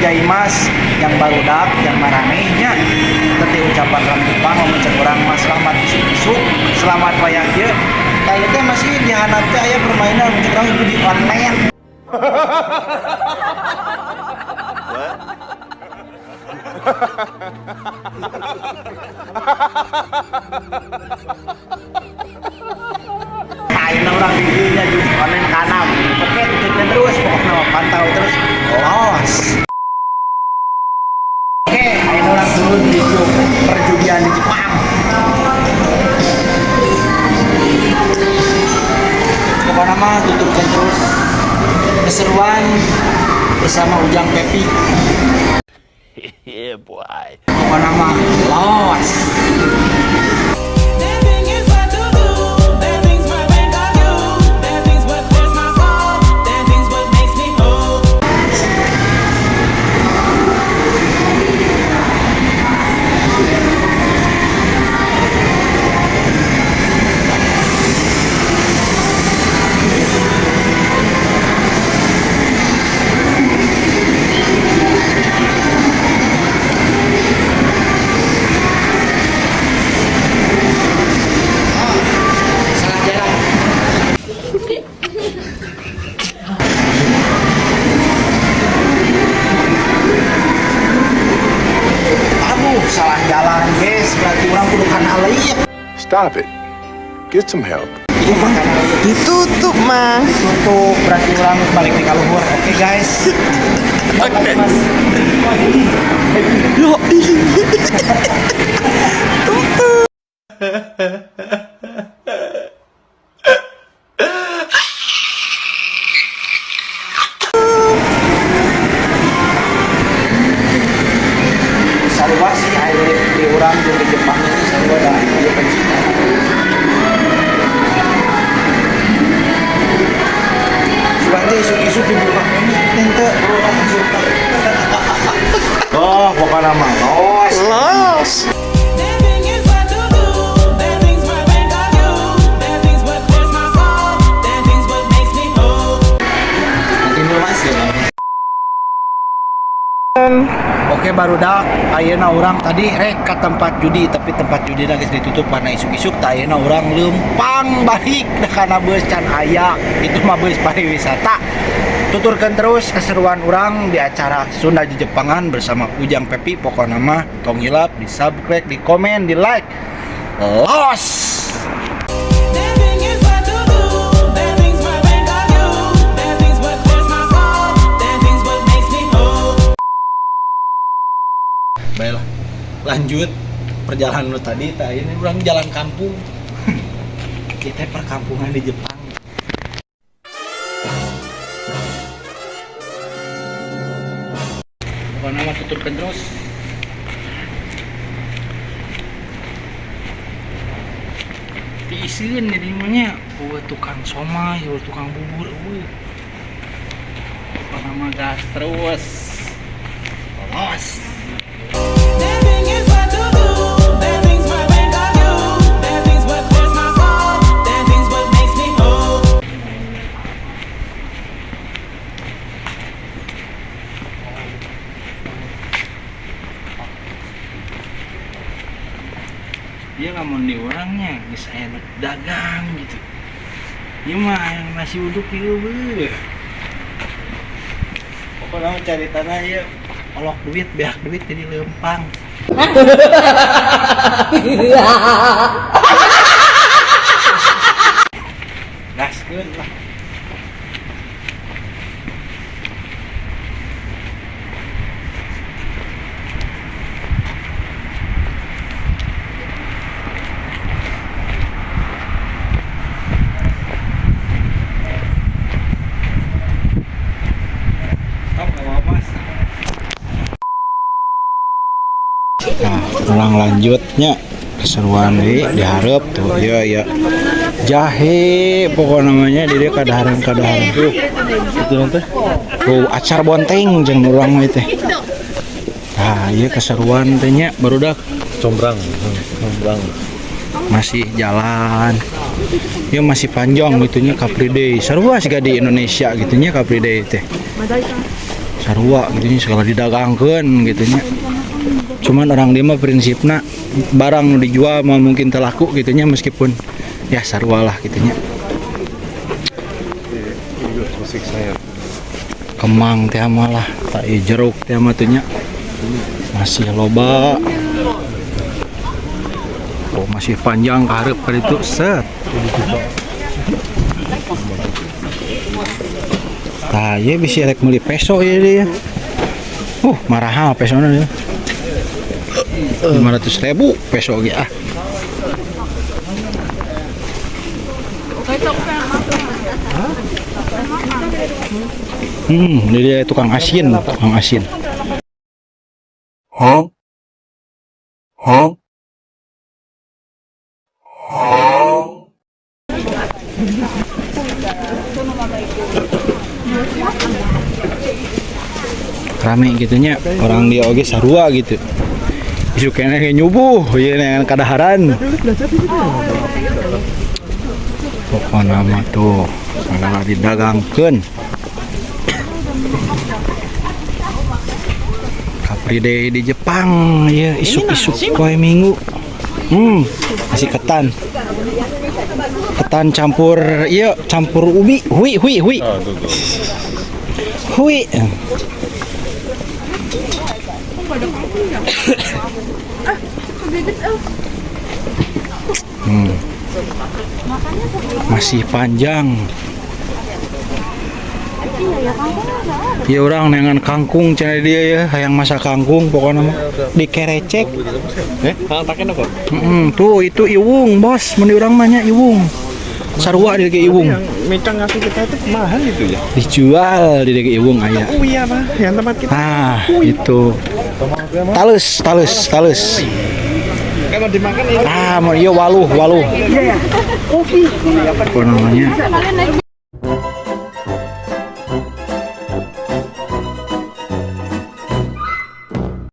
Gozaimasu yang barudak, yang maranehnya. Teti ucapan orang Jepang mun cek urang mah selamat isuk-isuk, selamat wayah ieu. Tah ieu teh masih di handap teh aya permainan mun cek urang judi online. Ayeuna urang di dieu nya judi online kana. Oke, tutupnya terus, pokoknya mah pantau terus. Los. Oke, ayeuna urang turun di perjudian di Jepang. Pokoknya mah tutupkan terus keseruan bersama Ujang Pepi. Yeah, boy. Pokoknya mah los. Dancing is what to do. Dancing's what think of you. Dancing's what clears my soul. Dancing's what makes me whole. Salah jalan. Aduh, salah jalan, guys. Berarti urang kudu kana leuit. Stop it. Get some help. Ini mah kana leuit. Ditutup, Mang. Ditutup, berarti urang balik di kaluhur. Oke, guys. Oke. Mas. Yo. Sarua sih air di urang jeung di Jepang itu sarua da ieu pencinta. Berarti isuk-isuk dibuka ini ente. Oh, pokoknya mah los. Los. Dancing is what to do. Dancing's what think of you. Dancing's what clears my soul. Dancing's what makes me whole. Nanti dulu Mas ya. Oke barudak, ayeuna urang tadi rek ka tempat judi, tapi tempat judi geus ditutup karena isuk-isuk. Tah ayeuna urang leumpang balik kana beus can aya, itu mah beus pariwisata. Tuturkan terus keseruan urang di acara Sunda Jejepangan bersama Ujang Pepi. Pokokna mah tong hilap di subscribe, di komen, di like. Los. Dancing is what to do. Dancing's what think of you. Dancing's what clears my soul. Dancing's what makes me whole. Baiklah, lanjut perjalanan lu tadi. Tah ini urang jalan kampung. Kita perkampungan di Jepang. Pokoknya mah tuturkan terus. Diisiin jadi namanya, eueuh tukang somai, eueuh tukang bubur, eueuh. Pokoknya mah gas terus. Los. Dancing is what to do. Dancing's what think of you. Dancing's what clears my soul. Dancing's what makes me whole. Dia lamun di orangnya geus aya nu dagang gitu. Ieu mah yang nasi uduk ieu beuh. Pokoknya mah cari tanah ieu olok duit, beak duit jadi leumpang. Gaskeun lah. Stop, nggak apa-apa, Mas. Nah, ulang lanjutnya keseruan di diharap tuh ya ya jahe pokok namanya di dia kadaharan kadaharan tuh Itu nanti. tuh acar bonteng jeung urang mah teh. Nah, iya keseruan teh nya barudak. Combrang, combrang. Masih jalan ya, masih panjang gitunya Car Free Day. Sarua sih di Indonesia gitunya Car Free Day teh. Sarua gitu nya, segala didagangkeun gitu nya. Cuman orang dia mah prinsipna barang nu dijual mau mungkin terlaku gitu nya, meskipun ya sarua lah gitu nya. Kemang teh malah tak ieu jeruk teh mah teh nya. Masih loba. Oh, masih panjang ka hareup ka ditu, set. Tah, ieu bisi rek meuli peso ieu dia. Marahal pesona ya. 500.000 peso ge ah. Ini dia tukang asin, tukang asin. Huh? Huh? Rame gitunya, orang dia oge sarua gitu. Isuk keneh ge nyubuh, ieu neangan kadaharan. Pokona mah tuh sagala didagangkeun. Capri Day di Jepang ya, isuk-isuk poe Minggu. Masih ketan. Ketan campur iya, campur ubi, hui hui hui. Hui. Masih panjang. Ya orang nengan kangkung cina dia ya, hayang masak kangkung pokoknya mah dikerecek. Apa? Tuh itu iwung bos, mun urang mah nya iwung. Sarua di ke iwung. Mecang ngasih kita itu mahal itu ya. Dijual di ke iwung aya. Oh iya mah, yang tempat kita. Ah, itu. Tales, tales, tales. Kalau dimakan itu. Ah, mau iya waluh, waluh. Apa namanya?